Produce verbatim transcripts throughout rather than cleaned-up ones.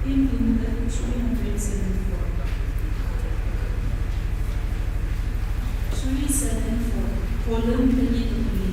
Hymn number three hundred seventy-four. Three seven four. Volume twenty-three.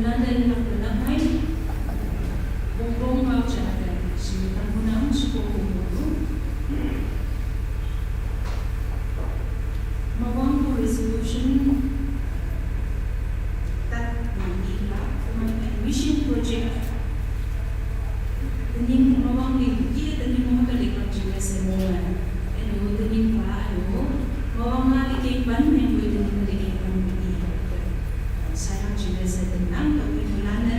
London nak benak mai, bong bong mau jaga, si tak menang, si bong bong bulu. Mawang ko resolution, tat nang ila, kuman mission project. Tening mawang li, ki tening mawang ka li kang jing se mo. Eno tening pa, eno mawang nga li keng pan, eno tening li keng pan, eno sayang jing se tenang, tapi mulane,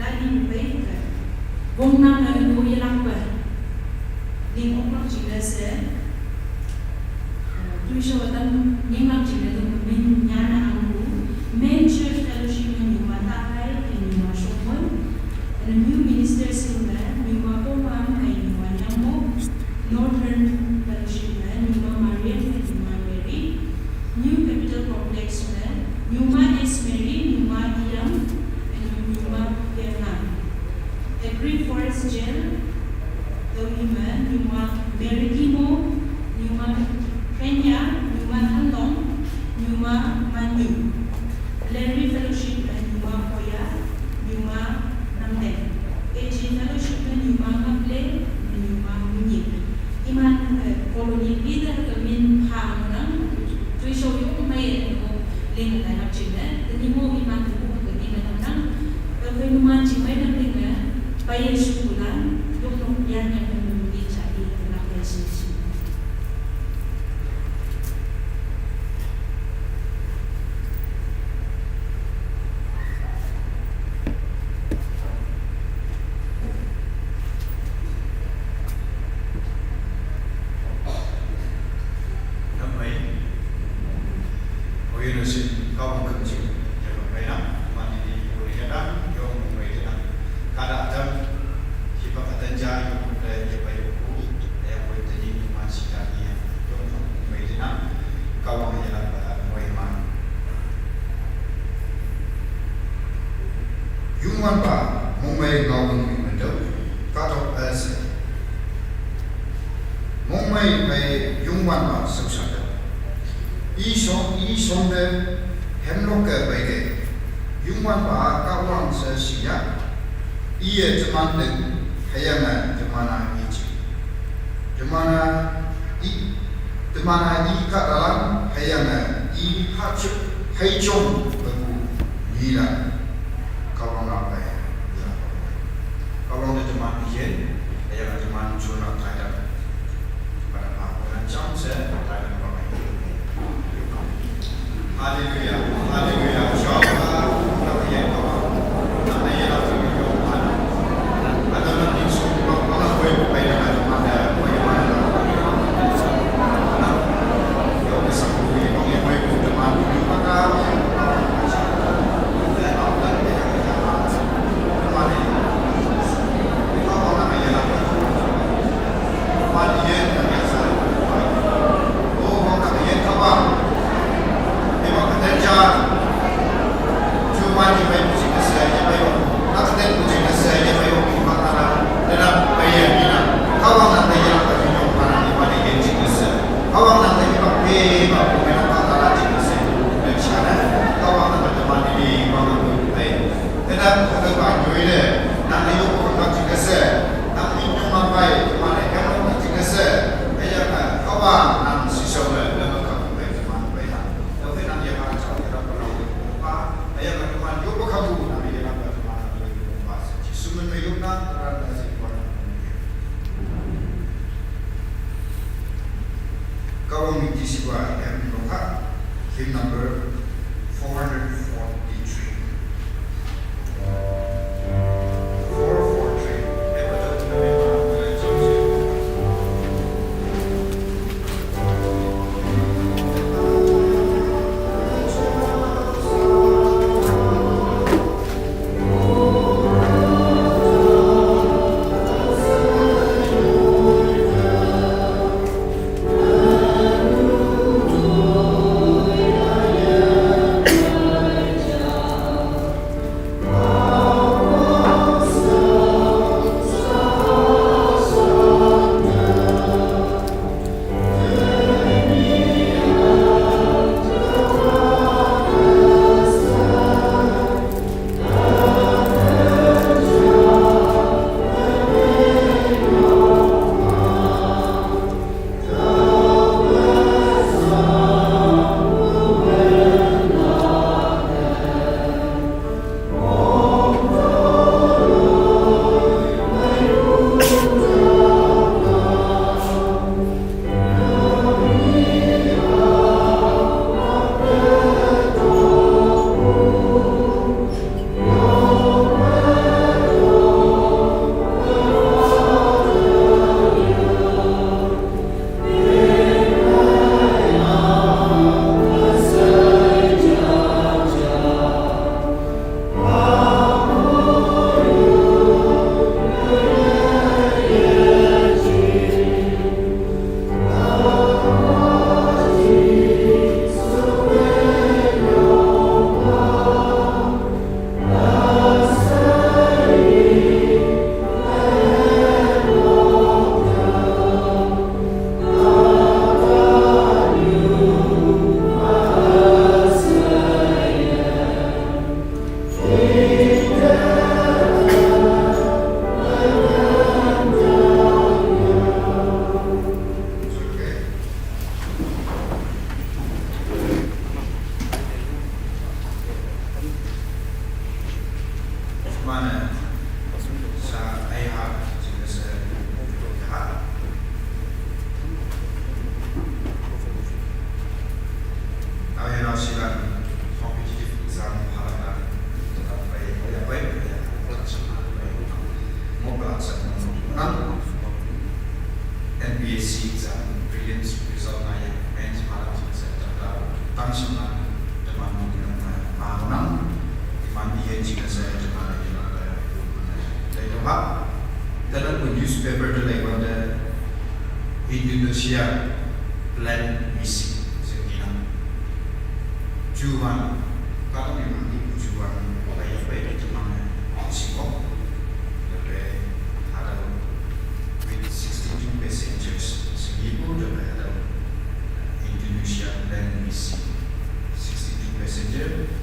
lagi pai ke. Wong nang eno yelak pa. Ning oklak jing se. Tuisho watan ninglang jing tu min nyana angku. Main Church Fellowship me nyuma tahai, nyuma shokmon. And the new ministers in the nyuma pomam, nyuma nyamo. Northern Fellowship me nyuma Marian, nyuma Mary. New Capital Complex me nyuma S Mary, nyuma Iyam, and nyuma Pianam. Agri Forest Jail, Tawima, Numa Merikimo, Numa Kenya, Numa Handong, Numa Manu. Larry Fellowship, Numa Koya, Numa Namden. A G Fellowship, Numa Ngaple, Numa Munyi. Iman, eh, colony leader ke min pha menang, tuisho yung mai, eh, ling, eh, nak cing, eh, teni mo iman tu ke min menang, eh, ke numan cing mai nang ling, eh, pai, eh, syukulan, yung nong yang, eh, nong ni cari, eh, nak, eh, sing, sing. Kawang yalah ba muai man. Yungwan ba mungmai ngawang yu mendau, katok ese. Mungmai bai yungwan ba sausada. I song, i song de hemlok ke bai de. Yungwan ba kawang se siya. Iye teman de hayang teman a iji. Temana i, temana i ka dalam hayang i ha chu hai chong bagu ni la. Kawang apa ya? Kawang de teman ijen, hayang teman chuna tadam. Pada pa ko nan chang se tadam ba mai. Haleluya, haleluya. Mane, sa ai ha, jingkase, ha. Au ya nau silan competitive exam halak dan, tetap bai, bai, bai, bai, bai, mo pelaksanaan. N P S C exam prelims result na ya, mains malam jingkase, tetap tang sama teman mungkin ma, ma, nang, iman dia jingkase, teman dia, dari doa. Dalam newspaper tu lagi ada Indonesia plane missing, sekian. Juan, kalau memang di Juan, kayak apa itu cuma singkong, tapi ada with sixty-two passengers, segitu, tapi ada Indonesia plane missing, sixty-two passenger,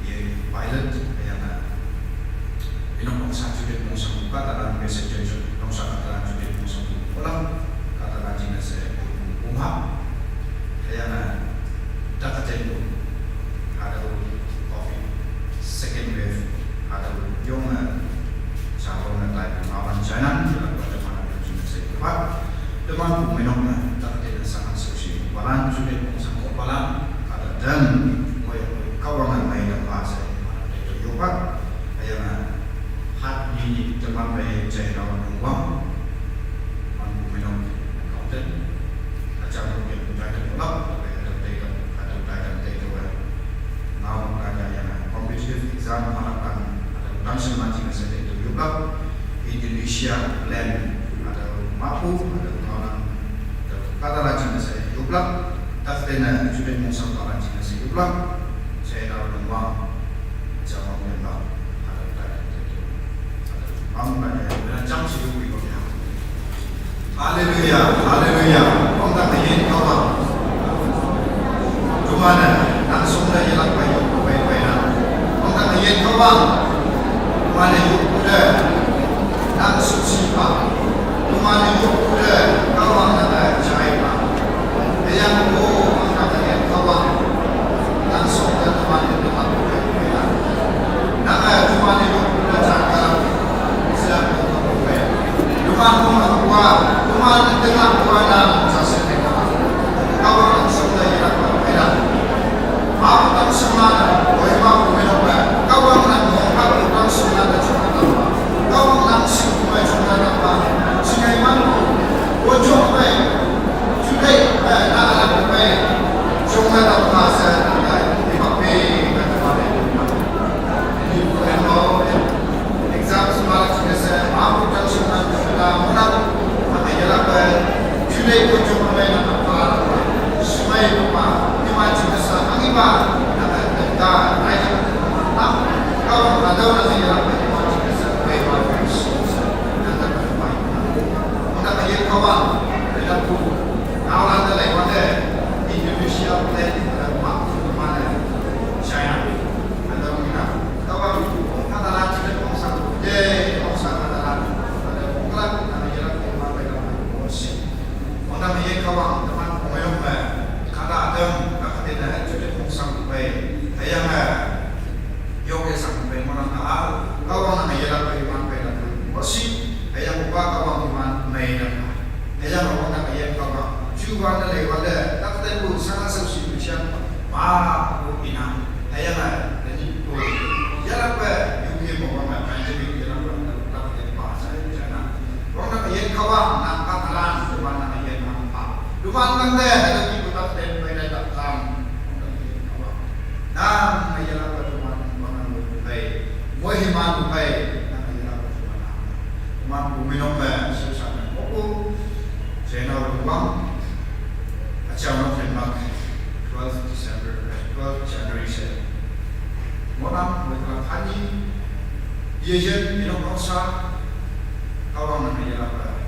ye pilot yang Inong nongsa judet mongsang buka, taran passenger nongsa kataran judet mongsang buka. Olang kataran jingkase bungha. Kayana dakaten bu. Ada covid second wave. Ada yong, eh, sabong na tai mawan China. Dalam perjalanan jingkase buka. Teman bu menok na dakaten sangat sosial. Balan judet mongsang buka balan. Ada dan moya kawangan mai dan bahasa. Yopa. Ayana hat ni teman bai jai rau nungwang. Man bu menok accountant. Acang bu ke punjai dan ulap, tapi ada tai dan, ada tai dan tai tu, eh. Ngau punjai ayana competitive exam harapan, ada utang semanci masa itu yulap. Indonesia plan, ada mapu, ada kawan, ada kata rajin masa yulap. Tak tena judet mongsang rajin masa yulap. Saya rau nungwang. Haleluya, haleluya. Ong ta yen kawang. Tumana, nang sung da yelak payu, pai pai na. Ong ta yen kawang. Tumana yuk kuda, nang sung sipa. Tumana yuk kuda, kawang na jai pa. Ayang ko, ong ta yen kawang. Nang sung da tumana yuk kuda. Ayang awang na ayang kawang. Juwan na lewat le, tak tentu sangat sosial. Ba, bu ina. Ayang a, tadi bu. Yala pe, yuki mo wang a pandemic yala pe, tak tentu ba sa jana. Wang na ayang kawang, na katalan, juwan na ayang kawang. Juwan nang de, ada ki tak tentu ina tak tam. Wang na ayang kawang. Nang ayala pe juwan, wang na mo pai. Mo himan pai, nang ayala pe juwan. Teman bu minok le, susah na. Oku, Jena Lungwang, Achang Nok Mak, twelfth December, eh, twelfth January se. Monam, Wekla Pani, Yejen, Minok Noksa, Kawang na Yelapa,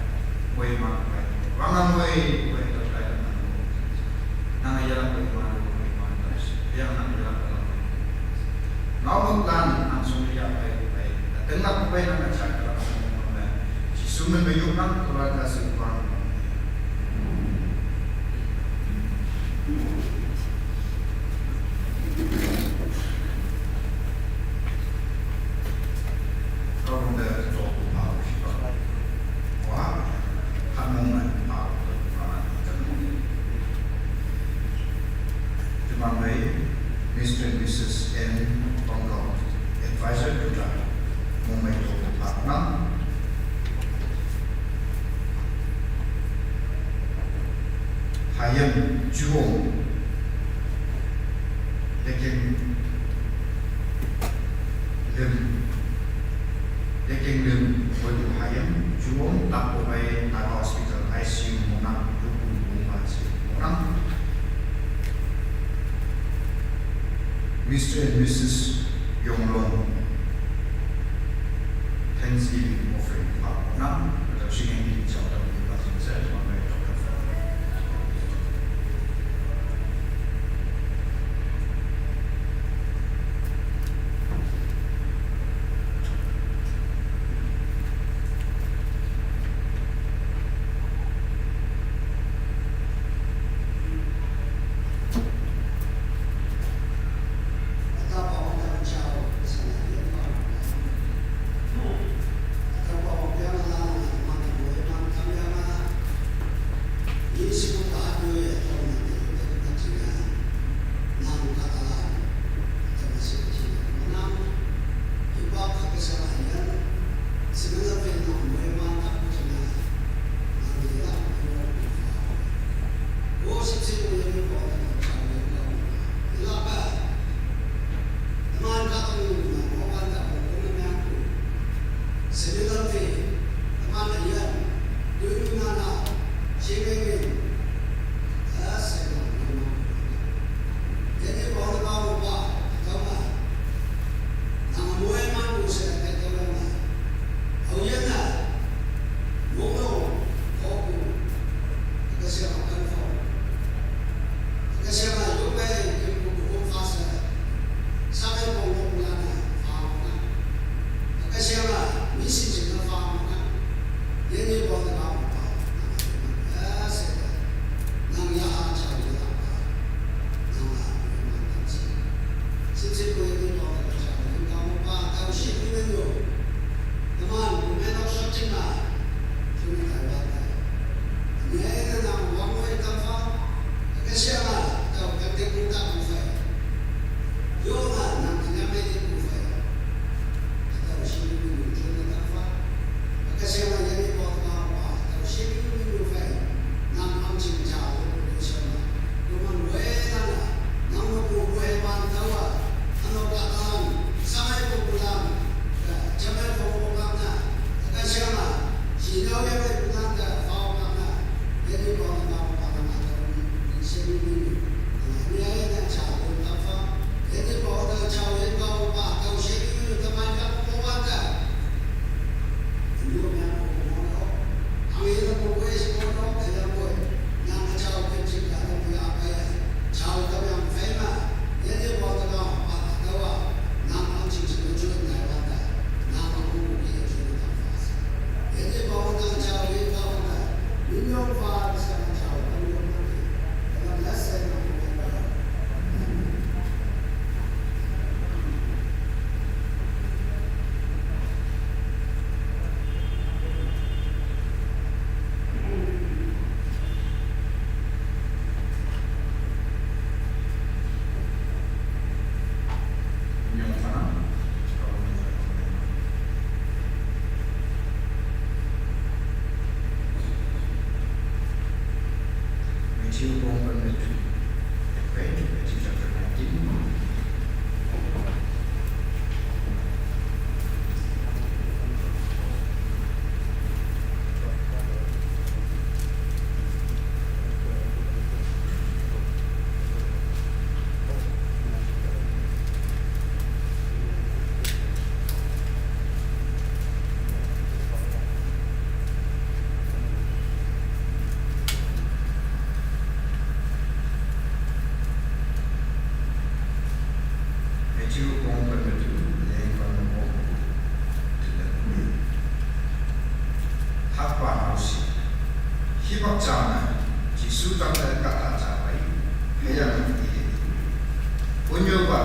Wei Mak, Wang Wei, Wei Tok Kai, Nang Yelapa, Wei Mak, Wei Mak, Yang Nang Yelapa, Nau mutlan, Nang Sung Yelapa, Wei, Tengah Wei, Nang Achang, Jisu men bai yuk nang keluarga seumpang. Juwong, Lekeng Lim, Lekeng Lim, Wadu Hayam, Juwong, Tapo Bay, Naga Hospital, I C U, Monang, Duku, Bungma, Monang. Mister and Missus Yonglong, Thanksgiving offering, Monang, Doctor Shingeng, Doctor Shingeng. Matthew bung pun Matthew. Matthew chapter nineteen. Matthew bung pun Matthew, leng pun Matthew. Hapa hausi. Hibak jana, Jisu takta kata jabai, hayang ide. Punyo ba,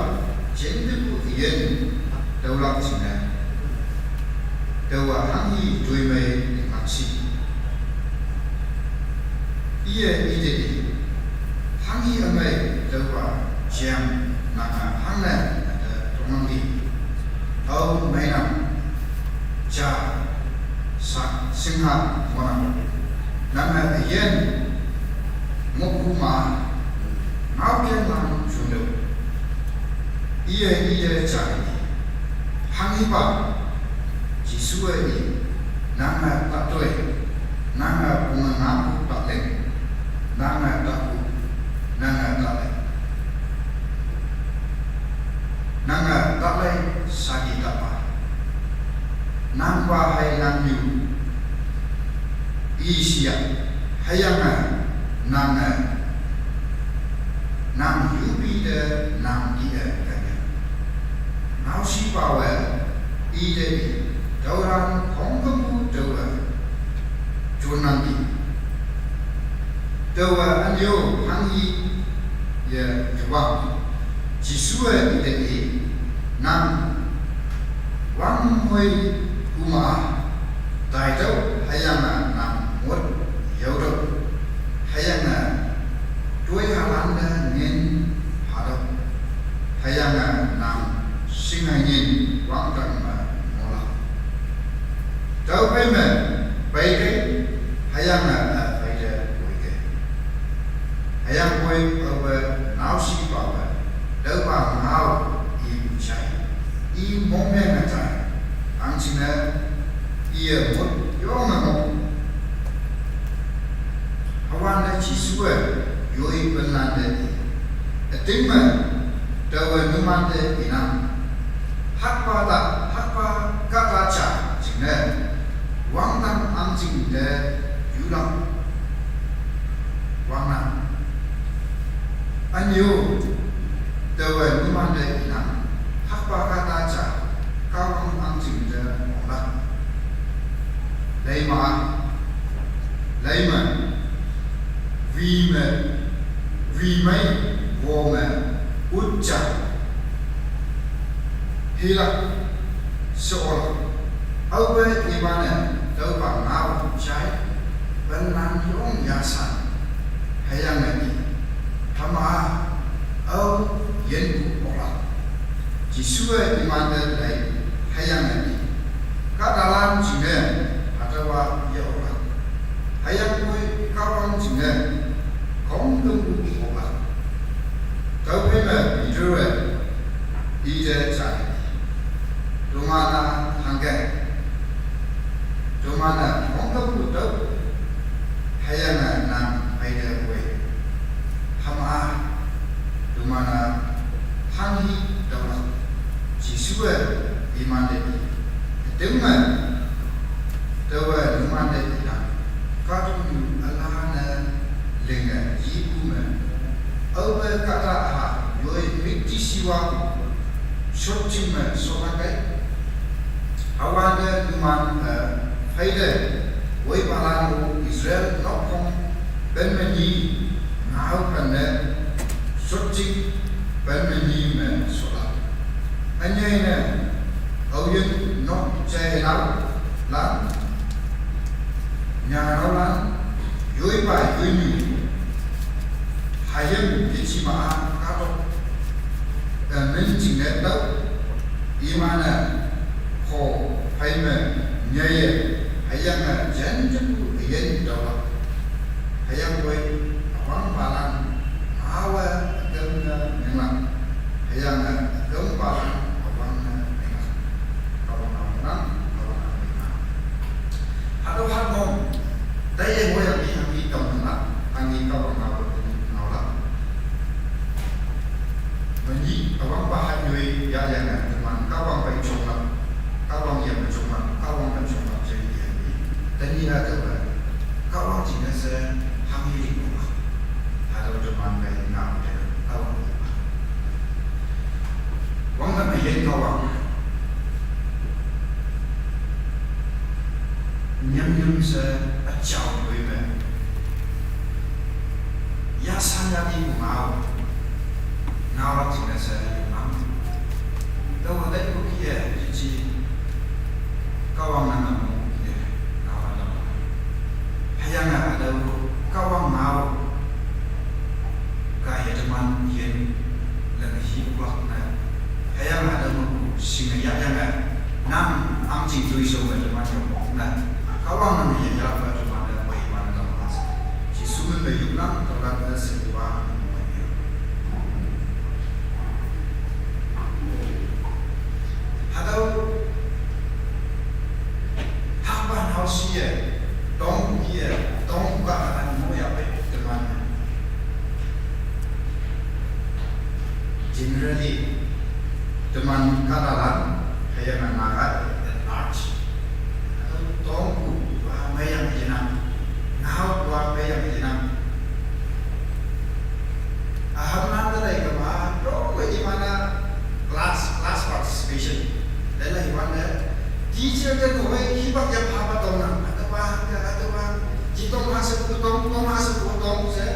jendu ku iyen, daulak jina. Dawa hangi duimei ngaksi. Iye ide di, hangi amei dawa jiang nanga hangne ada tongang di. Au meinang, ja, sa, singha, monang. Nanga iyen, Mokuma, ngau kian lang chunduk. Iye iye cari. Hang iba, Jisue i, nanga tatoi, nanga punga ngaku tatleng, nanga taku, nanga tatleng. Nanga tatleng sagi tapa. Nang ba hai nang yu. Isia, hayanga, nanga, nang yupi de nang kia kanya. Nau si pawe, ide i, dauran kongkamu dawa. Junangi. Dawa anyo hangi ya jawab. Jisue ide i, nang wang hoi kuma, daidau hayanga nang mut yaudau. Hayanga doi halanda ngin hadau. Hayanga nang singa ngin wang tang ma mola. Tau pai me, pai ke, hayanga a pai de koi ke. Hayang koi awa nau si pawa, dau ba ngau i uchai. I mong me ngatai, ang china, i a mut, yong a mong. Hawan na Jisue, yoi penlan de i. Ating me, dawa numan de inang. Hakpa ta, hakpa kata cha, ching ne. Wang tang ang ching de, yu lang. Wang na. Anyo, dawa numan de inang. Hakpa kata cha, kawang ang ching de, wang lang. Leima, leima, vime, vimai, wome, ucha, hilak, seolah. Aube imane, dauba ngau chai, benan yong yasan, hayang lagi. Hama, au, yen ku olah. Jisue imante lai, hayang lagi. Kadalan jine, hatawa ya olah. Hayang kui kawang jine, kong kembu olah. Tau peme bidure, ide jai. Dumana hangke. Dumana kong kembu tau. Hayang nan aide kui. Hama, dumana hanghi dawa. Jisue imante i. Dengme, dawa imante i lang. Kadung alana lenga yikume. Aube kata aha, yoi mikti siwa. Shotching me sonakai. Awande numan, eh, faide, woi palan u Israel nokong, ben meni, ngau kane, shotching, ben meni me sola. Anyai ne, au yen nok chai lau, lan, nya nau lan, yoi pa yoi nyu, hayem yechi ma a kato, eh, men ching ne tau, imana, ko, hayem, nyaye, hayang, eh, jen jepu, yen tau la. Hayang koi, awang palan, awa, agam na, nenglang. Hayang, eh, agam palan, awang na, nenglang. Kawang na, nang, kawang na, nenglang. Hado hat mong, dai ye mo yang ni, yang ni, kawang na, yang ni, kawang na, nenglang. Mani, awang pahat yoi, ya, ya, na, teman, kawang pai chong la, kawang ya, chong la, kawang na, chong la, jadi ya, ni. Tani ya, teman. Kawang jina se hami ri ko ma. Hado teman kai ngam de kawang ko ma. Wang na yen kawang. Nyam nyam se a chao yoi me. Ya sa ya di ko ngau. Ngau la jina se ngam. Tawa dai ko kiye ji ji. Kawang na ngam ko kiye. Ngau la ngam. Hayang na ada ko kawang ngau. Ka ya teman yen lang hi uklak na. Hayang na ada ko singa ya yang na. Nang ang ching tui so me teman yang mok na. Kawang nang ya ya ba teman da wai man da mas. Jisu Sun me yuklang taulan ne sewa. Hatüo hakpa naoshe, tong ye, tong ka an mo ya pe teman. Generally, teman kahtalan, hüyange Naga at large. Hatüo tongpu wa meyang yenang, ngao wa meyang yenang. Üham nante lei kema, yonge iman-a class, class participation. Lei lei iman-e, teacher te no wei hipak ya pha pa tong nang, hatüowa, hatüowa, ji tong ha she pu tong, tong ha she pu tong she,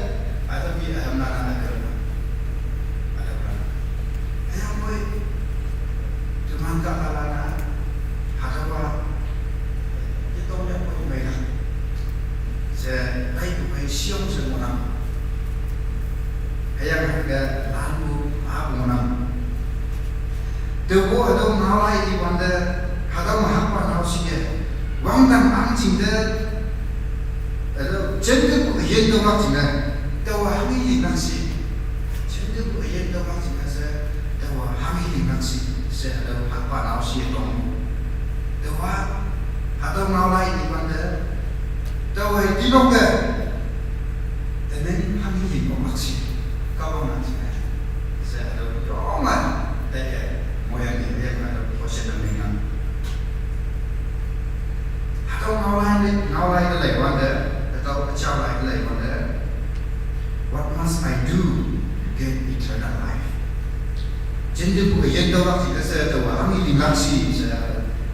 hatüo mi üham nante ne ke. Hatüowa. Hüyangpoi, teman kahtalan-a, hatüowa, yetong ya poi mei la. She, taipu pei shiong she ngohnang. Hüyange ke lanpu apu ngohnang. Tüopu hatüo ngaolai iwante, hatüo me hakpa naoshe ye. Wangdang ahngching te, hatüo, jente pu üyin tüolak jingne, taowa hanghi lingnang shi. Jente pu üyin tüolak jingne she, taowa hanghi lingnang shi, she hatüo hakpa naoshe ye tong. Taowa, hatüo ngaolai iwante, taowa tinok te, teneng hanghi linglak shi, Kahwang nang jingne. She hatüo yonge, taiye, moyang ni, moyang hatüo question ne mengnang. Hatüo ngaolai ne, ngaolai te lei wante, hatüo üjaolai te lei wante, what must I do to get eternal life? Jente pu üyin tüolak jingne she taowa hanghi linglak shi she,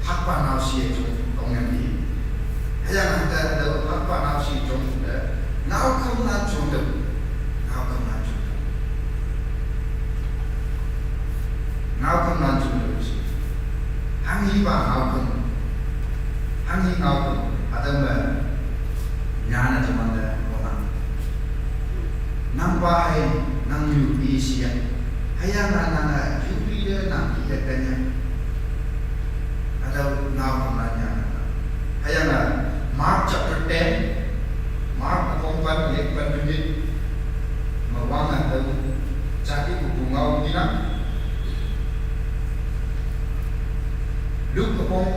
hakpa naoshe ye jong tongyang ni. Hüyange te hatüo hakpa naoshe jong te, ngaokhümlan jong te, ngaokhümlan jong te. Ngaokhümlan jong te shi. Hanghipa ngaokhüm. Hanghi ngaokhüm. Hatüo me, nyane temante ngohnang. Nangpa hei, nangyu i shiya. Hüyange nange, yu i te nang i te kenya. Hatüo ngaokhümlan nyane. Hüyange, Mark chapter ten, Mark üpong pen, lek pen pen yit. Me wange hatüo, jati pu pu ngao ngenang. Luke üpong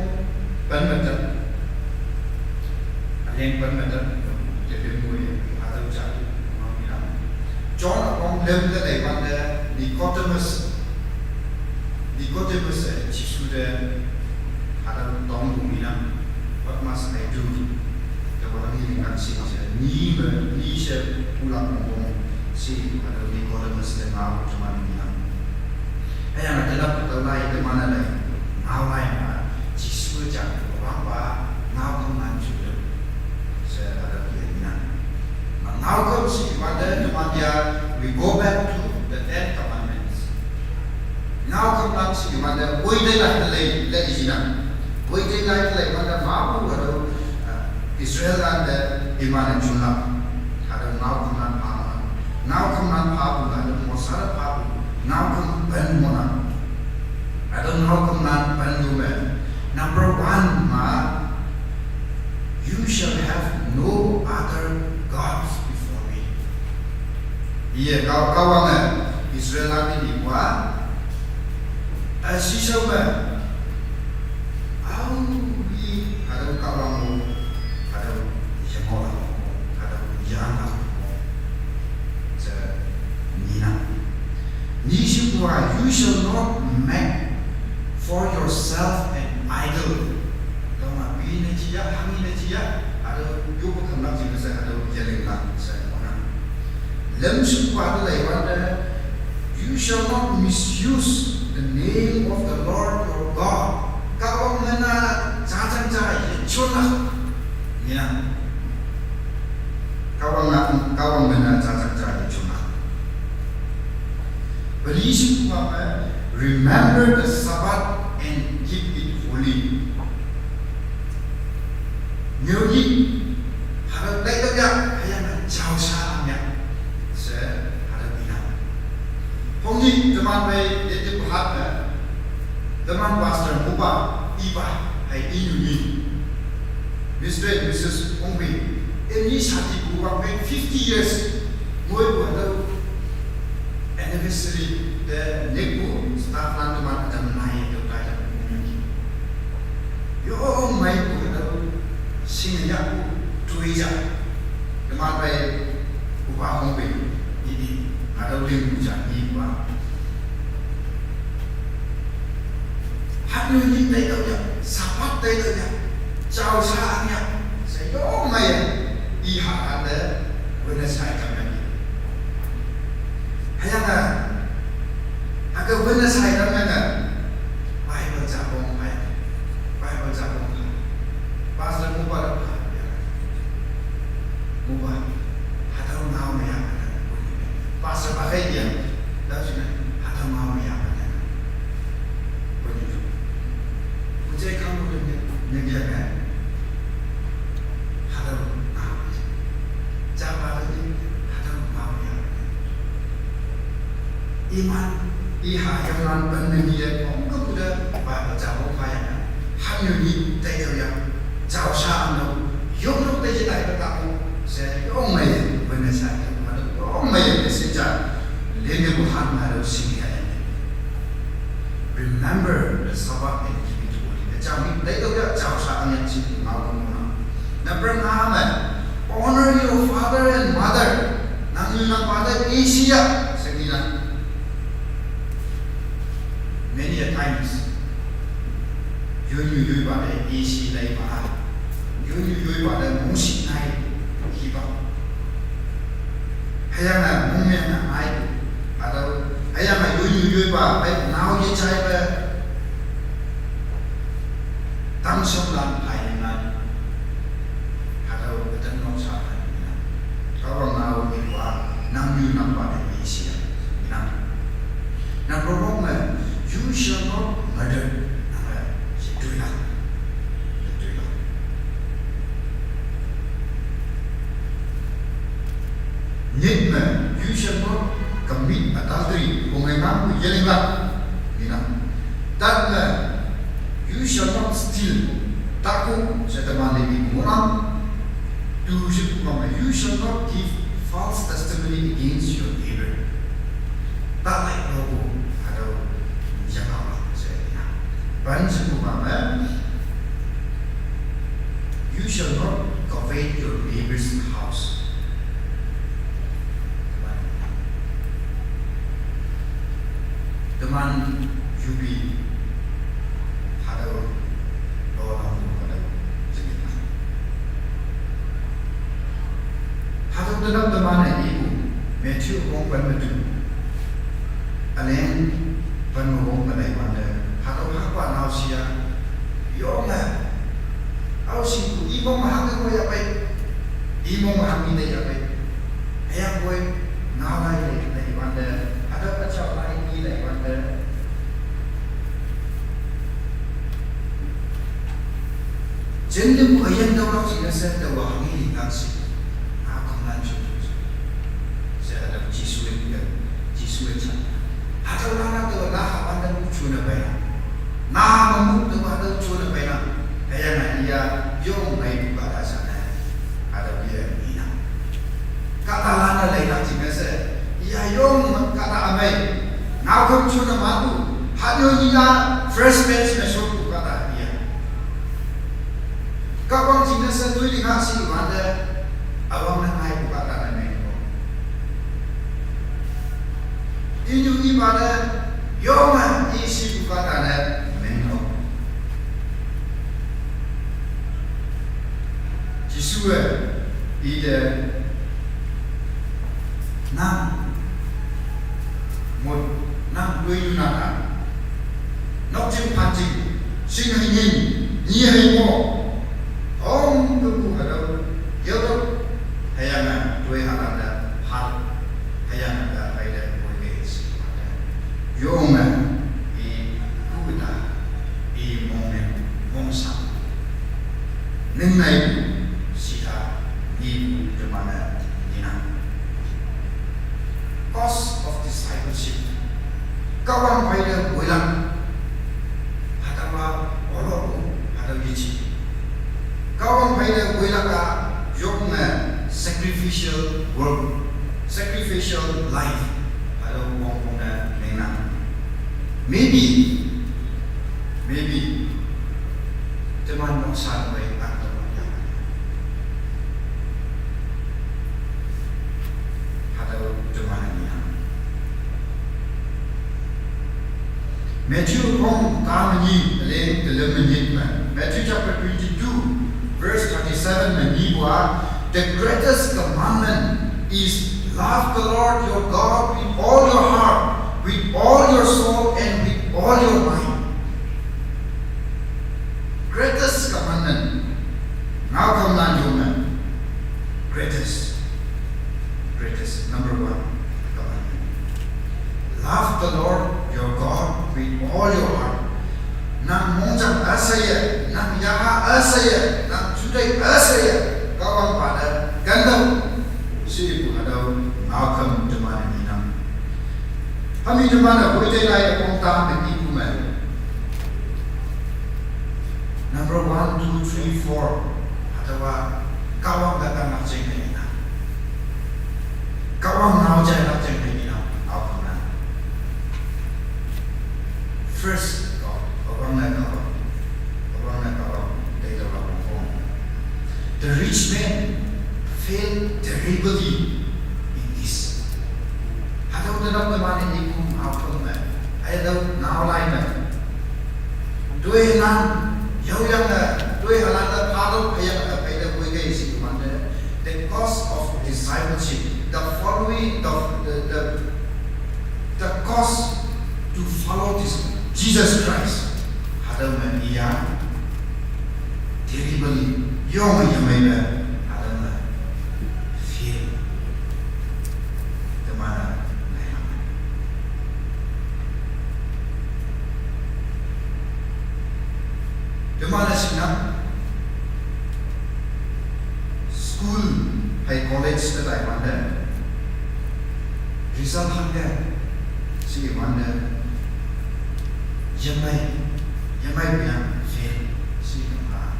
pen me tet. Üleng pen me tet, te pen mo ye, hatüo jati pu pu ngao ngenang. John üpong lüm te lei wante Nicodemus. Nicodemus, eh, Jesu te, hatüo tongpu ngenang, what must I do? Taowa hanghi linglak shi she, ni me, ni she pulak wongpong she, hatüo Nicodemus te ngao teman ngenang. Hüyange tenap tüolai teman-e lei, ngaolai ma, Jesu jang, wangpa, ngaokhümlan jute. She hatüo ye ngenang. Ma ngaokhüm she iwante teman ya, we go back to the Ten Commandments. Ngaokhümlan she iwante, woi te lai te lei, lei jinang. Woi te lai te lei wante, mapu hatüo, uh, Israel lan te iman-e junlak. Hatüo ngaokhümlan pha ngohnang. Ngaokhümlan phapu hatüo Mosa te phapu. Ngaokhüm pen ngohnang. Hatüo ngaokhümlan pen yo me. Number one ma, you shall have no other gods before me. Iye, Kah-, Kahwange Israel lan te ipu-a, eh, shishao me, aowi, hatüo Kahwang-o, hatüo yengohlak, hatüo yanglak, she ngenang. Ni shepu-a, you shall not make for yourself an idol. Tüoma pi ne jiya, hanghi ne jiya, hatüo yoppe kümlak jingne she hatüo yelinglak she ngohnang. Lüm shepu-a te lei wante, you shall not misuse the name of the Lord your God. Kahwang min-a jajang ja yejonlak. Ngenang. Kahwang-a, Kahwang min-a jajang ja yejonlak. Peli shepu-a me, remember the Sabbath and keep it holy. Nyoi, hatüo taitak ya, hüyange jaosha ang ya. She, hatüo inang. Hongnyih teman pei, yete pahat me, teman pastor mupa, ipa, hei inyu ni. Mister and Missus Ongpei, Eni sati bu wang peng fifty years. Ngoi bu hatüo anniversary te nek bu staff lan teman adam nai hatüo kai tang bu nang ki. Yo, mai bu hatüo sing ya bu tui ja. Teman pai bu ba hong pei. Ni ni. Hatüo ling bu ja ni bu ba. Hanyu ni tai tao ya, Sabbath tai tao ya, jao sha ang ya, she yong mei ya, i ha han de, witness hai kam ya. Hüyange, hake witness hai kam ya, Bible ja bong hai, Bible ja bong hai, Pastor mu ba da hai ya. Mu ba, hatüo ngao mei ya, hatüo. Pastor ba hai ya, tao shi ne, hatüo ngao mei ya, hatüo. Woi ni. Pu je kang pu ne, ne ya ne. Hatüo ngao mei ya. Ja ba de ni, hatüo ngao mei ya. Iman, i ha yam lan pen ne ni ye, ong ke pu de, Bible ja bong hai ya. Hanyu ni, tai tao ya. Jao sha ang no, yong no te jitai ka ta mo, she yong mei ye, witness hai ka ma de, yong mei ye, messenger, lin de bu han ma de, sing ya ye. Remember the Sabbath and keep it holy. Te jao ni, te to ya, jao sha ang ya, sing ngao ko mo na. Number nine, honor your father and mother. Nang yu nang pa te, i shi ya, she ni na. Many a times, yun yu yui ba de i shi lai ba, yun yu yui ba de mong shi nai, hi ba. Hüyange mong meng na nai, hatüo, hüyange yun yu yui ba, bai ngao ye jai be, tang shong lan pai nai. Hatüo ütam nok sa hai nang. Kahwang ngao ni wa, nang yu nang ba de i shi ya. Nang. Nang ro me, you shall not murder. Nang eh, shi tui na. Tui na. Nyit me, you shall not commit adultery. Hong nang bu ye ling la. Nang. Tat me, you shall not steal. Taku, she teman le mi mo na. Tu shi pu me, you shall not give false testimony against your neighbor. Ta lai lo bu, hatüo, ya ka ma, she na. Pen shi pu me, you shall not covet your neighbor's house. Teman yubi, hatüo, lo nang bu hatüo, jingin na. Hatüo tenap teman-e ipu, Matthew wong pen me tu. Alen pen me wong me lai wante, hatüo hakpa nao shi ya, yong me. Ao shi pu, i mong me hang ko ya pei. I mong me hang i te ya pei. Hüyangpoi, nao lai le, lai wante, hatüo ka chao lai i lai wante. Jin te pu üyin tüolak jingne she, taowa hanghe linglak shi. Ngaokhümlan ju. She hatüo Jesu-e, Jesu-e ja. Hatüo nana taowa naha wante mu june peinang. Naha me mu taowa hatüo june peinang. Hüyange iya yong meipu kahta sha ne. Hatüo ye inang. Kahtalan-e leilak jingne she, iya yong kahta ümei. Ngaokhüm june manpu, hanyo ni-a first bench me shotpu kahta iya. Kahwang jingne she toi linglak shi wante, üwangne ngaipu kahta ne meng o. Inyu ipa ne, yonge i shipu kahta ne meng o. Jesu-e, ite, nang, mot, nang toi nunang a, nokjing phanjing, shing hei ngin, nyi hei mo, hongkepu hatüo, yaotüoh, hüyange toi halan te pha, hüyange te haite moike shi. Yonge, i, kuta, i mongmeng, mongsang. Ningnei, shita, nipu, teman-e, ninang. Cost of discipleship. Kahwang pheite woilak. Hatüowa, olopu, hatüo yeji. Kahwang pheite woilak a, yonge, Sacrificial work, sacrificial life. Hatüo wongpong ne mengnang. Maybe, maybe, teman noksa wei atüo yang. Hatüo teman yang. Matthew kong ka menyi, üleng telem menyit me. Matthew chapter twenty-two, verse thirty-seven me nipu-a, the greatest commandment is love the Lord your God with all your heart, with all your soul, and with all your mind. Greatest commandment. Ngao kam nan yo me. Greatest. Greatest. Number one commandment. Love the Lord your God with all your heart. Nang mongjang üsheiye, nang yaha üsheiye, nang juteih üsheiye, Kahwang pa te kentao. She ipu hatüo ngao kam teman-e ngenang. Hami teman-e woitei lai-e kongta me ipu me. Number one, two, three, four. Hatüowa Kahwang te kanlak jeng ne ngenang. Kahwang ngao jailak jeng ne ngenang. Aope na. First, God, üwangne Kahwang. Üwangne Kahwang, teitüolak wongpong. The rich man failed terribly in this. Hatüo tenap teman-e ipu ngao kam me. Hatüo ngao lai me. Toilan, yaoyange, toilan te phalok hüyange peite woikei she iwante. The cost of discipleship, the following, the, the, the, the cost to follow this Jesus Christ. Hatüo me iya, terribly, yong yemei me, hatüo me, fail. Teman-e, teman-e shingnang, school hei college te tai wante, result hangke, she wante, yemei, yemeipu yang fail, she kema,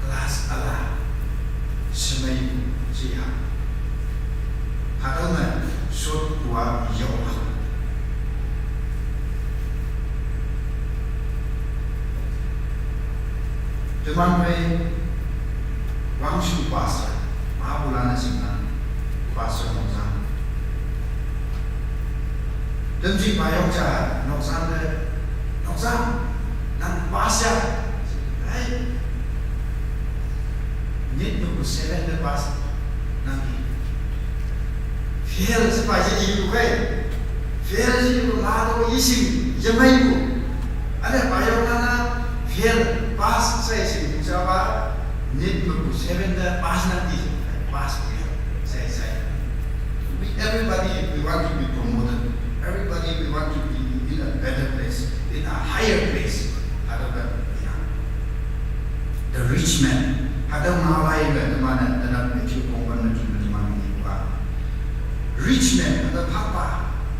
class üla, shemeipu, she ya. Hatüo me shotpu-a yao ha. Teman phei Wangshu pastor, mapulan-e shingnang, Pastor Nokzang. Temji payong ja Nokzang te, Nokzang, nang pass ya. Hai. Nyit mepu seven te pass nang i. Fail shepa ye ipu kei. Fail shepu la to yeshing yemeipu. Üne payong nana fail pass she shingpu japa, nyit mepu seven te pass nang i. Pass fail she she. We, everybody, we want to be promoted. Everybody, we want to be in a better place, in a higher place. Hatüo ke, yeah. The rich man. Hatüo ngao lai me teman-e, tenap me ju kongpen me ju me teman-e ipu-a. Rich man, hatüo papa,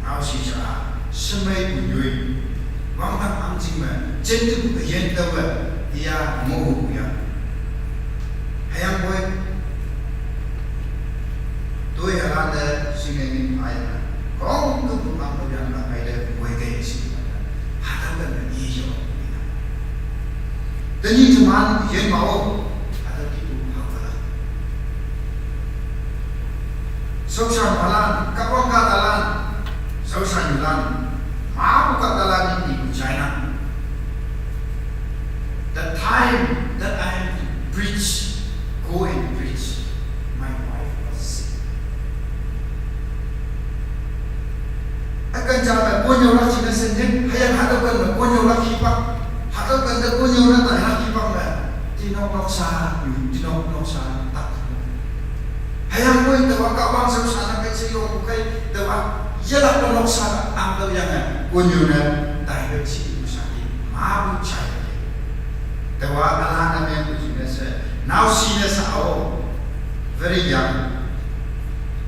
ngao shi ja, shemeipu nyoi. Wangdang ahngching me, jente pu üyin taowe, iya ngohpu ya. Hüyangpoi, toilan te shinge ngin phayange, khongkümpu mang toilan me haite woikei she. Hatüo te me i yo. Tenyih teman yin mao, hatüo kihpu haokalak. Shaoshanpalan, Kahwang kahtalan, shaoshanlan, mapu kahtalan ipu china. The time that I am to preach, go and preach, my wife was sick. Üken ja me konnyüolak jingne she nyit, hüyange hatüo ken me konnyüolak hipak, hatüo ken te konnyüo ne tailak hipak me, tinok noksa, tinok noksa, tak. Hüyangpoi taowa Kahwang shaoshanlak kei she yongpu kei, taowa yelakpe noksa ahngtüoyange, konnyüo ne, taipe she ipu shaki, mapu jai. Taowa üla ne mengpu jingne she, naoshi ne she ao, very young.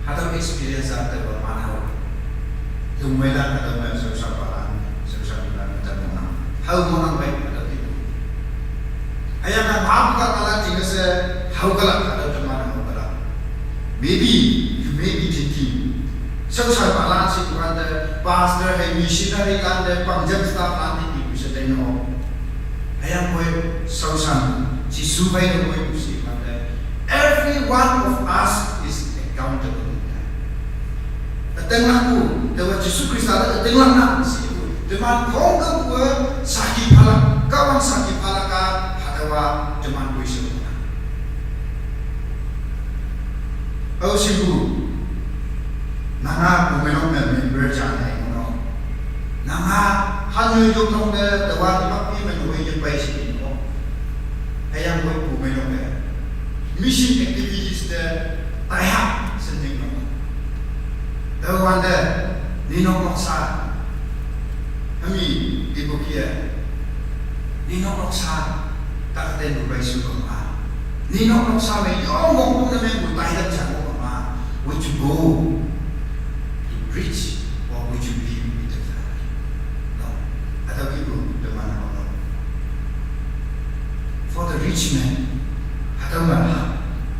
Hatüo experience-a taowa manhao. Tongmeilan hatüo me shaoshanpalan, shaoshanlan me tamonang. Hao monang pei hatüo ipu. Hüyange mapu kahtalan jingne she, haokalak hatüo teman haokalak. Maybe you may be thinking, ရှောက်ဆံပါလား ရှိကွာတဲ့ pastor ဟဲ missionary လာတဲ့ ပန်ဂျပ် staff လာတဲ့ ဒီကိုစတဲ့နော်။ အယံကိုရှောက်ဆံ Jesus ဘိုင်းကိုရှိကွာတဲ့ every one of us is accountable. အတင်လာကို there was Jesus Christ အတင်လာနာစီကို demand ของก็คือสักขีพลัง ก็วันสักขีพลังกา หาแต่ว่า demand ကိုရှိကွာ အဝ်စီဘူ နငါပူမနောမဲမင်ဘရချာနေမနော နငါဟန်ယူယုံနောမဲတဝါဒီပီမနောဝေယပဲရှိနီအယံဝေပူမနောမဲ mission activities တဲ့ တဟပ်စနေနော တဝါတဲ့ နီနောမဆာ အမီဒီဘုခိယ နီနော့နွော့ဆာ တၢ်ကတဲနူဘဲဆူကမး နီနော့နွော့ဆာ မ့ၢ်ယီမီၤ ပူနမဲပူတၢ်ယဲၢ်ဆၢကမး would you go to preach or would you be with the family? အတၢ်ကံၢ်ပူတမန်နီၤ for the rich man ဟတမ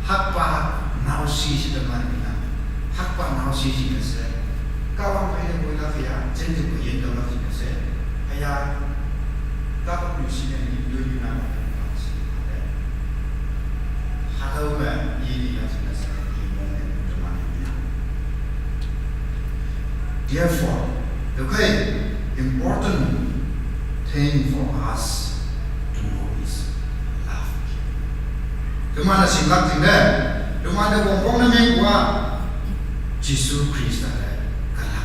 ဟပ်ပာ်နီၢ်ဆံးဆံးတမန်နီၤ ဟပ်ပာ်နီၢ်ဆံးဆံးကစဲ ကဝံဖဲလၢဝဲလၢခယၤ ကျင်းတပယဲတမန်ဆံးကစဲ အယၤ ကပလူစံးန့ၣ် ဒိယုနၤမတန်စီ ဟတဝဲယံၤလၢစနစနယံၤမီၤန့ၣ် တမန်နီၤ Therefore, the very important thing for us to know is love. တမန်နစံးလၢတင်လဲ တမန်တဝီဖီနမ့ၢ်ကွၢ် Jesus Christ လဲ ကလၢ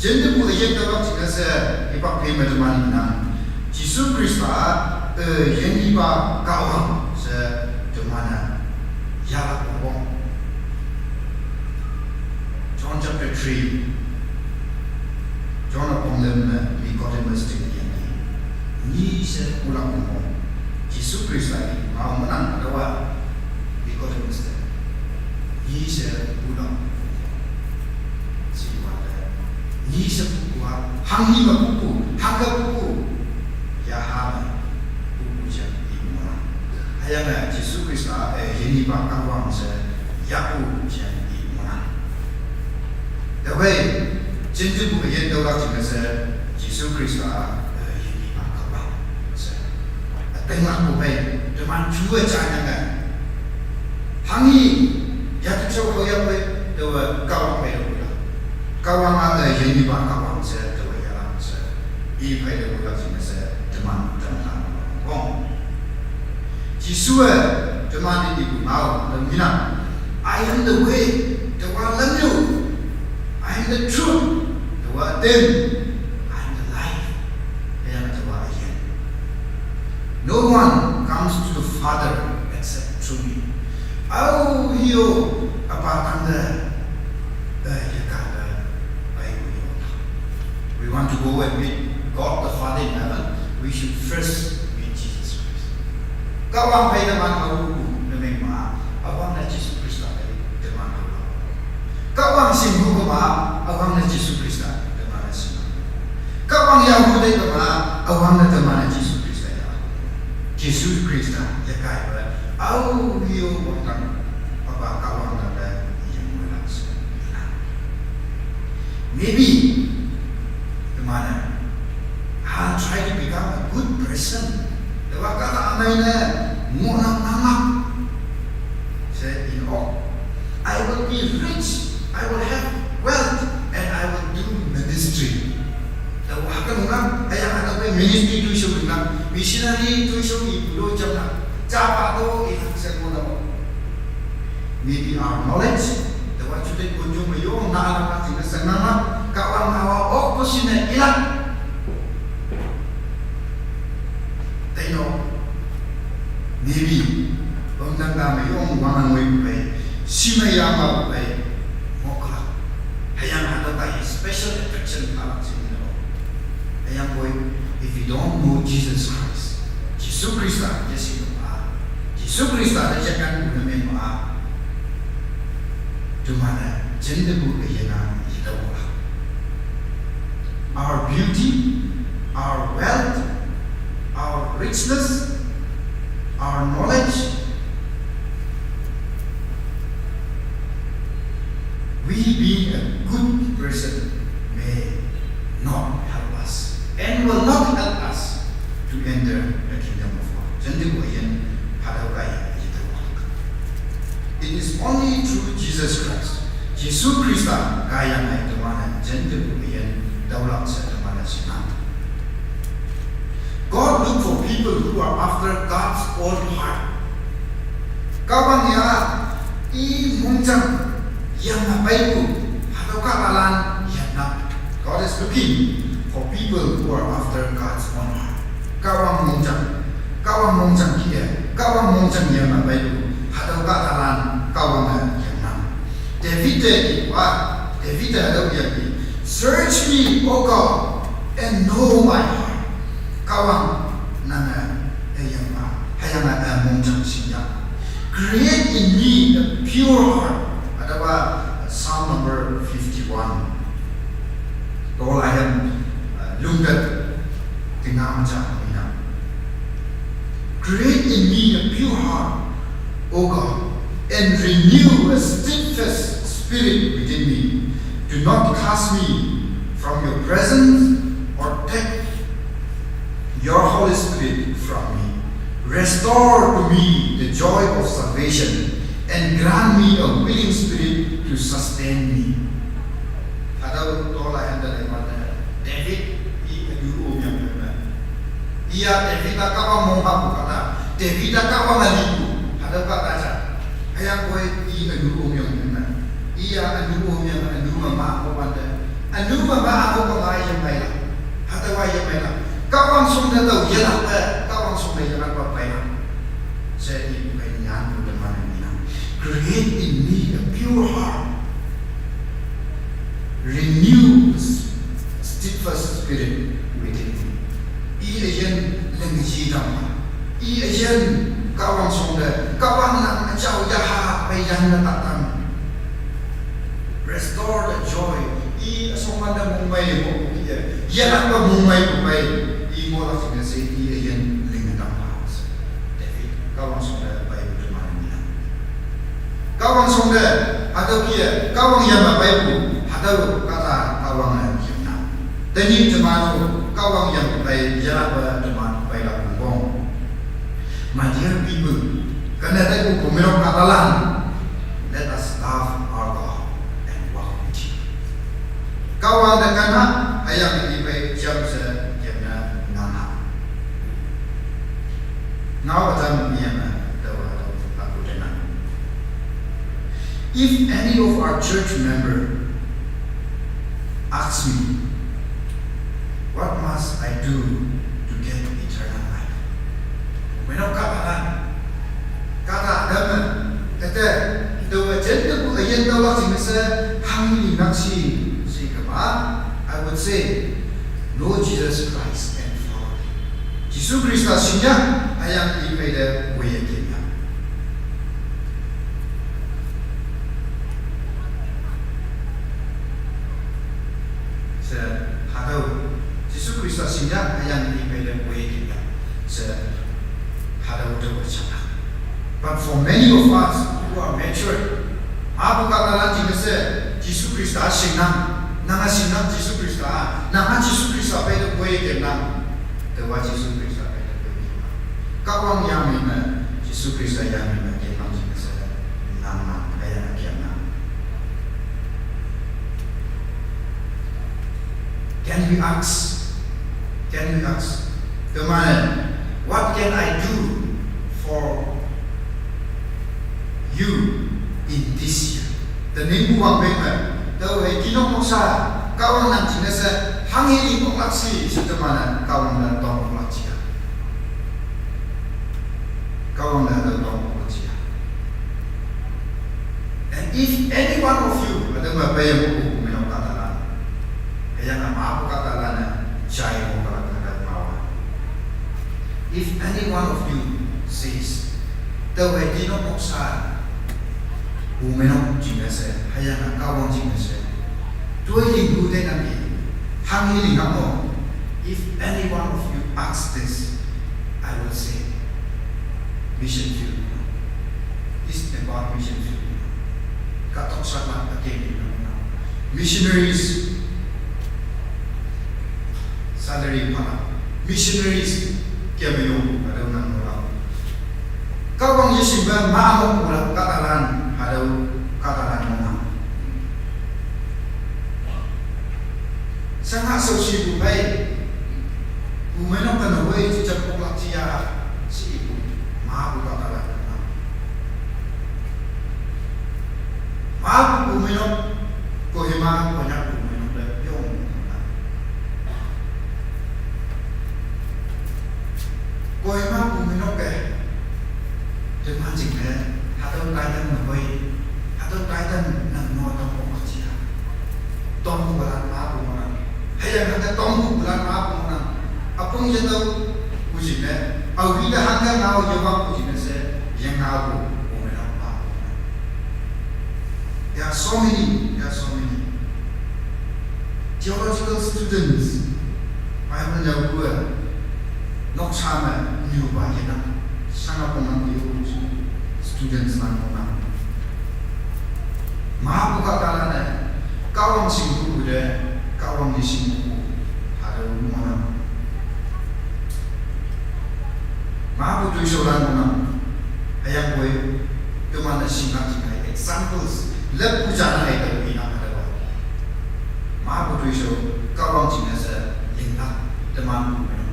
ကျင်းတပူအယဲၢ်တဝီတင်လဲစဲ ဟိပာ်ဖဲမတမန်နံၤနၤ Jesus Christ အယဲၢ်နံၤဘၣ်ကဝံစဲ တမန်န ယၤလၢပဘီ John chapter three. John upon them, Nicodemus တင်ယံၤ နံၤစဲပူလၢပဘီ Jesus Christ အံၤ မၤမနၢ်တဝါ Nicodemus တဲ နံၤစဲပူလၢပဘီ စံးဝဲ နံၤစဲပူပူ ဟါနံၤမ့ၢ်ပူပူ ဟါကပူပူ ယဟါမ့ၢ်ပူပူယၤအံၤမနၢ် အယၤမ့ၢ် Jesus Christ အယဲၢ်နံၤဘၣ်ကဝံစဲ ယၤပူယၤအံၤမနၢ် တဝဲ ကျင်းတပူအယဲၢ်တဝီတင်လဲစဲ Jesus Christ အယဲၢ်နံၤဘၣ်ကဝံစဲ အတၢ်မၤပူၤဖဲ တမၤထူဝဲကၢညါန့ၣ် ဟါနံၤ ယၤတဆိဟီယၤဖဲ တဝဲကဝံဖဲတပူလီၤ ကဝံမၤလၢယဲၢ်နံၤဘၣ်ကဝံစဲ တဝဲယၤလီၤစဲ အံၤဖဲတပူလီၤတင်လဲစဲ တမၤတၢ်မၤလီၤ Jesus ဝဲ တမၤန့ၣ်ဒ်ပူၤမၤအီၤ တမံၤနၤ I am the way တဝါလၢမနုၤ I am the truth တဝါအသ့ I am the life အယၤမ့ၢ်တဝါအယဲၢ် No one comes to the Father except through me အဝဲဟံၣ်အိၣ်အပၢ်တၢ်လၢ ယကၤလၢ ပှၤဟံၣ်အိၣ် We want to go and meet God the Father in heaven, we should first meet Jesus Christ. ကဝံဖဲတမၤအဝဲပူၤ နမ့ၢ်မၤ အဝဲန့ၣ် Jesus Christ တမၤအဝဲ ကဝံစံးမူကမၤ အဝဲန့ၣ် Jesus Christ တမၤန့ၣ်စံးမူ ကဝံယၤဟူသ့ၣ်ကမၤ အဝဲန့ၣ်တမၤန့ၣ် Jesus Christ ယၤ Jesus Christ ယကၤဝဲ အဝဲဟံၣ်အိၣ်ပှၤတၢ် ပပၢ်ကဝံတၢ်လၢ ယမုၢ်လၢ်စဲ Maybe တမၤန့ၣ် I'll try to become a good person တဝဲကသးအမဲာ်န့ၣ် မိၣ်နၤမၤမၤ Say in all, I will be rich, I will have wealth, and I will do ministry. တဝဲကနၤ အယၤအတဝဲ ministry တူၢ်ဆိကနၤ missionary တူၢ်ဆိအံၤ ပဒိၣ်ကၠီနၤ ကၢ်ပာ်ဒိၣ်အံၤ စဲကိးနၤ Maybe our knowledge တဝဲ ဆူတ့ၢ်ကိးကၠိမယိနၤအလၤမၤစံးကစဲနၤ ကဝံမၤဝဲ opportunity အံၤလီၤ တနီၤ maybe ပမတၤမယိမဝါနၤဝဲပူၤဖဲ ဆံမယါမၤပူၤဖဲ မီၢ်ကလီ ဟဲယၤမၤတၢ်ဘၣ်အံၤ special attraction ဖးလီၤစ့ၢ်ကီး ဟဲယၤပှၤ if you don't know Jesus Christ ယ့ၣ်ၡူးခရံာ်စတၢ် ယဲၢ်စံးကပၤ ယ့ၣ်ၡူးခရံာ်စတၢ်လၢယကၤနူနမ့ၢ်မၤ တမၤန့ၣ် ကျင်းတပူၤကယဲၢ်နၤ ယတအိၣ်လီၤ Our beauty, our wealth, our richness, our knowledge, Jesus Christ. Jesu Krista kayang ai teman-e jente bu miyen daolak she teman-e shinang. God look for people who are after God's own heart. Kahwang ya i mongjang yame peipu hatüo kahtalan yannang. God is looking for people who are after God's own heart. Kahwang mongjang, Kahwang mongjang kih-e, Kahwang mongjang yame peipu hatüo kahtalan Kahwange yannang. David te ipa, David te hatüo yangki, "Search me, O God, and know my heart." Kahwang, nange üyangpa, hüyange ümongjang shiya. "Create in me a pure heart." Hatüopa Psalm number fifty-one. Tolaiyan, uh, lungtet tingnam ja mina. "Create in me a pure heart, O God, and renew a steadfast spirit within me. Do not cast me from your presence or take your Holy Spirit from me. Restore to me the joy of salvation and grant me a willing spirit to sustain me." Hatüo tolaiyan te leiwante, David i ünu omyang me. Iya David-a Kahwang mong hapu kahta, David-a Kahwange lipu, hatüo kahta ja. Hüyangpoi i ünu omyang me. Iya ünu omyang, ünu me ma ngohwante, ünu me ma ngohpa ngai yemeilak. Hatüowa yemeilak. Kahwang shongne tao yelakpe, Kahwang shongne yelakpe peilak she ipu phei nyanpu teman-e ngenang. "Create in me a pure heart. Renew a steadfast spirit within me." I üyin ling yi tamma. I üyin Kahwang shongne, Kahwang nang üjao yaha pei yanne tatam. Restore the joy. I üshongwante mongmei ngohpu kih-e, yelakpe mongmeipu pei i ngohlak jingne she i üyin linge tamma. David Kahwang shongne peipu teman-e ngenang. Kahwang shongne, hatüo kih-e Kahwang yame peipu, hatüo kahta Kahwange yamnang. Tenyih teman-o Kahwang yame pei yelakpe teman peilak pungpong. My dear people, kane taipu pumeinok kahtalan, let us love our God and walk with Him. Kahwang te kenha, hüyange i phei jamshe yamne nangha. Ngao ütam yame, taowa tao aku tenang. If any of our church member asks me, "What must I do to get eternal life?" Pumeinok kahtalan, kahta ütam me, üte, taowe jente pu üyin taolak jingne she hanghe lingnang shi, she kema, I would say, "Know Jesus Christ and follow Him." Jesu Khrista shingyah, hüyange i phei te woiye kemyah. She, hatüo, Jesu Khrista shingyah, hüyange i phei te woiye kemyah. She, hatüo taowe shangyah. But for many of us who are matured, mapu kahtalan jingne she, Jesu Khrista shingnang, nanga shingnang Jesu Khrista, nanga Jesu Khrista phei te woiye kemnang, taowa Jesu Khrista phei te woiye kemnang. Kahwang yangmei me, Jesu Khrista yangmei me kemnang jingne she, nang nang, hüyange kemnang. Can we ask? Can we ask? Teman-e, what can I do for you in this year? Tenyihpu wangpeng me, tao hei tinok noksa, Kahwang nang jingne she, hanghe ling oklak shi, she teman-e, Kahwang te tong oklak jiya. Kahwang te tong oklak jiya. And if any one of you, hatüo me peiyange pumeinok kahtalan, hüyange mapu kahtalan-e, jai ngohlak kahta mawa. If any one of you says, tao hei tinok noksa, pumeinok jingne she, hüyange Kahwang jingne she, toi lingpu teinangki, hanghe linglak no? If any one of you asks this, I will say, mission field. It's about mission field. Kahtok shatlan again. Missionaries, salary phalak. Missionaries, kemeyong, hatüo nang ngohlak. Kahwang yeshingpe ma ngohlak kahtalan, hatüo kahtalan Sanga so si bu pai. Bu menok ka na wei ci cak pok lak cia si bu. Ma bu ka ka lak na. Ma bu bu menok ko hima ko nyak bu menok da yong. Ko hima bu menok ke. Teman jing ne, hatau kaitan na wei, hatau kaitan na no tang pok lak cia. Tong bulan ma bu menok. Haya kata tong bulan ma bu menok. Apung jatau bu jing ne. Au hida hangga ngau jawab bu jing ne se, yang ngau bu, bu menok ma bu menok. There are so many, there are so many theological students, Bible ya gua, nok sama, new ba ya nak, sana pemang di students lang pemang. Ma buka kala ne, kawang sing buku de, kawang di sing buku, ada mana. Ma bu tui soran mana, ayang boy, kemana singkat singkat, examples, lep bujana hai tau ina ada ba. Ma bu tui so, kawang cina se, lingkak, teman bu menok.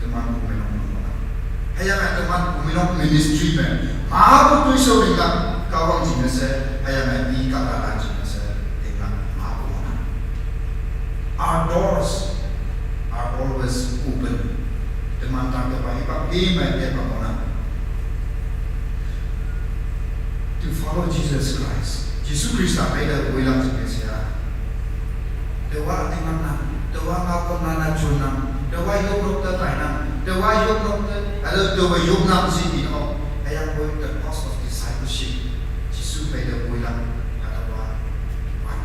Teman bu menok. Haya ngai teman bu menok ministry me. Ma bu tui so lingkak, kawang cina se, haya ngai di kata cina se, lingkak, ma bu menok. Our doors are always open. Teman tang teman ipak di mai dia pakonan. To follow Jesus Christ. Jisu Krista pai da wei lang jing sia. Dewa tingman nang, dewa ngau kon nana jun nang, dewa yop nok da tai nang, dewa yop nok da, ada dewa yop nang si di no. Ayang boy the cost of discipleship. Jisu pai da wei lang, ada wa, wan.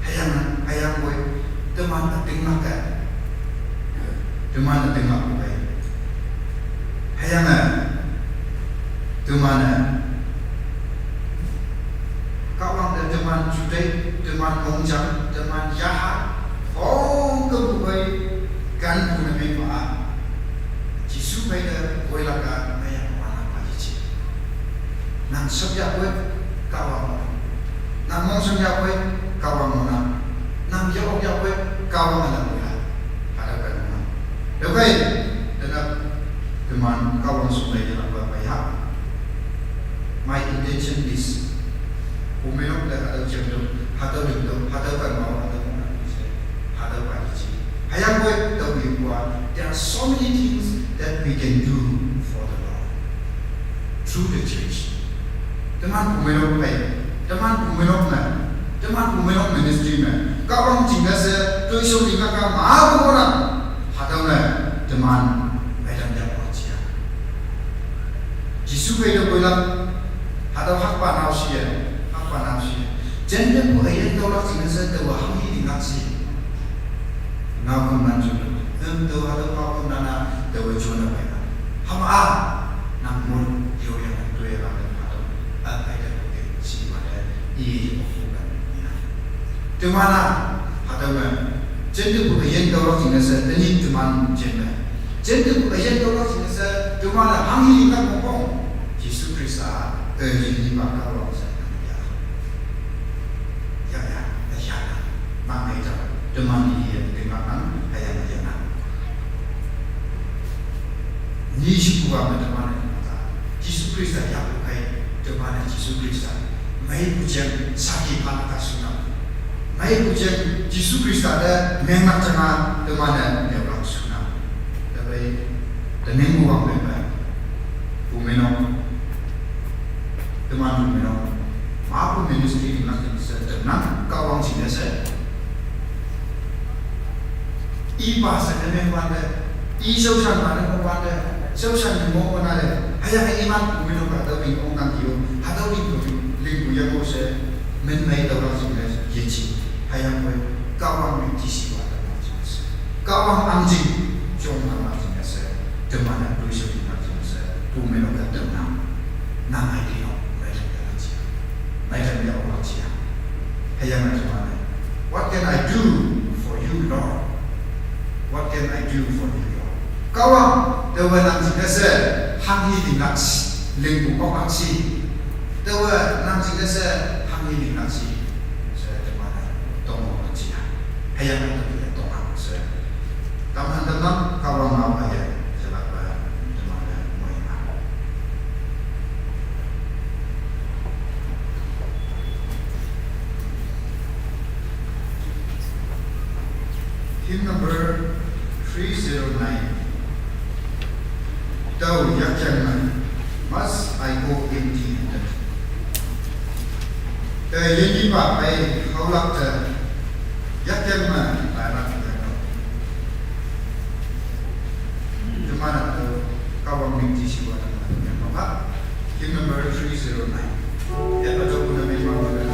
Hayang, hayang boy, teman ating maka. Teman ating maka boy. Hayang, teman, kawang da teman judai, teman mongjang, teman yaha. Oh, ke boy, kan guna memang. Jisu pai da boy laka, hayang wana pajici. Nang sep ya boy, kawang. Nang mong seng ya boy, kawang mona. Nang ya ok ya boy, kawang alam boy. Ada kan mona. Dokai, tetap teman kawang sungai dalam bapak ya. My intention is, umenok da ada jam tu, ada jam tu, ada kan mau, ada mona. Ada pajici. Hayang boy, tau yu kwa, there are so many things that we can do for the Lord through the church. Teman bu menok pai, teman bu menok na, teman bu menok ministry na. Kawang cina se, tu isu lingkaka ma bu orang. Hatau na, teman, madam dia kwa cia. Jisu pai da boy lak, hatau hak pa nau sia, hak pa nau sia. Jende bu ayen tau lak cina se, tau hang hi lingkak si. Ngau kum nan jun, em tau hatau ngau kum nana, tau jun na pai na. Ham a, nang mun, yo yang tu ya kan hatau. A pai da boy, si ma da, i, i, i, i, i, i. Temana, hatau me. Jende bu ayen tau lak cina se, teni teman jen me. Jende bu ayen tau lak cina se, temana hang hi lingkak mong mong. Jisu Krista, eh, jini ba kawang se, ya. Ya, ya, ya, ya. Mak ngai tau. Teman ni ya, teman nang, hayang ya nang. Ni si kuwa me teman ni mata. Jisu Krista ya bukai, teman Jisu Krista. Mai bujang saki pala ka sunam. Mai bujang Jisu Krista da mengmak janga teman da mengmak sunam. Tapi da mengmu wang memang. Bu menok. Teman bu menok. Ma bu ministry di nak se tenang kawang cina se. Ipa se ne meng wan de. I sau san ma ne meng wan de. Sau san ne meng wan de. Hayang iman bu menok ka tau ling ong kang kiu. Hatau ling bu, ling bu yang mo se. Men mai tau lak cina ye ci. Hayang boy. Kawang mi ci si wa tau lak cina se. Kawang ang jing. Jong tau lak cina se. Teman yang tu se lak cina se. Bu menok ka tenang. Nang ai di no, mai jam dia cia. Mai jam dia orang cia. Hayang mai jam mana? What can I do for you, Lord? What can I do for you, Lord? Kawang, tewa nang jing se, hang hi lingkak si, lingkuk ok si. Tewa nang jing se, hang hi lingkak si. Se jam mana? Hüyange tüo tong hang she. Tam han tamnang Kahwang ngao hüyange shelak pa teman-e moiman. Hymn number three zero nine. Tao yakjang me, must I go empty-handed? Te yinjipa pei haolak te yakjang me tailak yakjang. Teman-e tüo Kahwang ningji shiwa teman-e yangpa. Hymn number three zero nine. Yapa tüo puna me wang